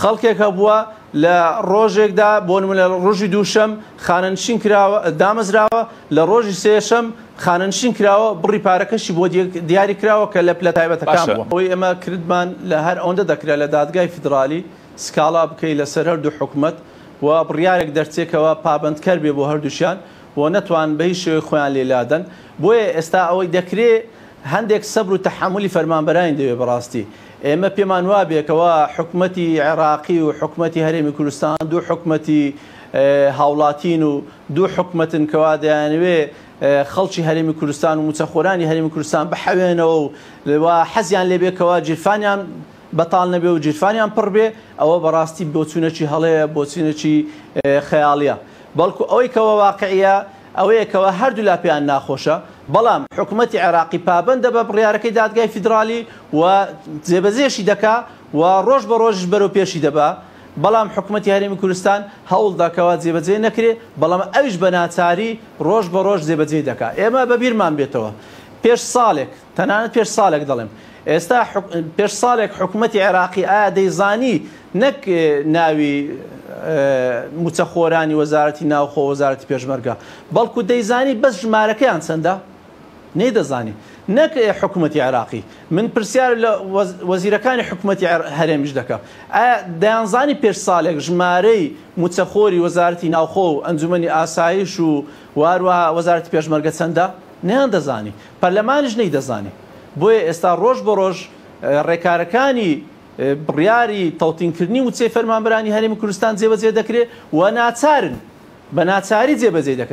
خەڵکێک هەبووە لە ڕۆژێکدا بۆ نمونە لە ڕۆژی دووشەم خانەنشین کراوە دامەزراوە لە ڕۆژی سێشەم خانەنشین کراوە بڕی پارەکەشی بۆ دیاری کراوە کە لە پلە تایبەتەکان باشە. بووە. ئەوەی ئێمە کردمان لە هەر ئەوەندە دەکرا لە دادگای فیدرالی سکاڵا بکەی لەسەر هەردوو حکومەت و بڕیارێک دەرچێ کەوا پابەندکەر بێ بۆ هەردووکیان و نەتوان بە هیچ شێوەیەک خۆیان لێ لادەن بۆیە ئێستا ئەوەی دەکرێ هەندێک سەبر و تەحەمولی فەرمانبەرانی دەوێ بەڕاستی ئێمە پێمان وابێ کەوا حکومەتی عێراقی و حکومەتی هەرێمی کوردستان دوو حکومەتی هاوڵاتین و دوو حکومەتن کەوا دەیانەوێ خەڵکی هەرێمی کوردستان و موچەخۆرانی هەرێمی کوردستان بحەوێنەوە و حەزیان لێبێ کەوا گیرفانیان بەتاڵ نەبێ و گیرفانیان پڕ بێ ئەوە بەڕاستی بۆچوونەکی هەڵەیە بۆچوونەکی خەیاڵیە بەڵکو ئەوەی کەوا واقعیە ئەوەیە کەوا هەردوولا پێیان ناخۆشە، بەڵام حکومەتی عێراقی پابەندە بە بڕیارەکەی دادگای فیدراڵی و جێبەجێشی دەکا و ڕۆژ بە ڕۆژیش بەرەو پێشی دەبا، بەڵام حکومەتی هەرێمی کوردستان هەوڵدا کەوا جێبەجێ نەکرێ، بەڵام ئەویش بە ناچاری ڕۆژ بە ڕۆژ جێبەجێی دەکا. ئێمە بە بیرمان بێتەوە پێش ساڵێک، تەنانەت پێش ساڵێک دەڵێم، ئێستا پێش ساڵێک حکومەتی عێراقی ئایا دەیزانی نەک ناوی موچەخۆرانی وەزارەتی ناوخۆ وەزارەتی پێشمەرگە بەڵکو دەیزانی بەس ژمارەکەیان چەندە؟ نەیدەزانی نەک حکومەتی عێراقی من پرسیار لە وەزیرەکانی حکومەتی هەرێمیش دەکەم ئایا دەیانزانی پێش ساڵێک ژمارەی موچەخۆری وەزارەتی ناوخۆ و ئەنجومەنی ئاسایش و واروەها وەزارەتی پێشمەرگە چەندە؟ نەیاندەزانی پەرلەمانیش نەیدەزانی بۆیە ئێستا ڕۆژ بە ڕۆژ ڕێکارەکانی بڕیاری تەوتینکردنی مووچەی فەرمانبەرانی هەرێمی کوردستان جێبەجێ دەکرێت و ناچارن بە ناچاری جێبەجێی دەکەن.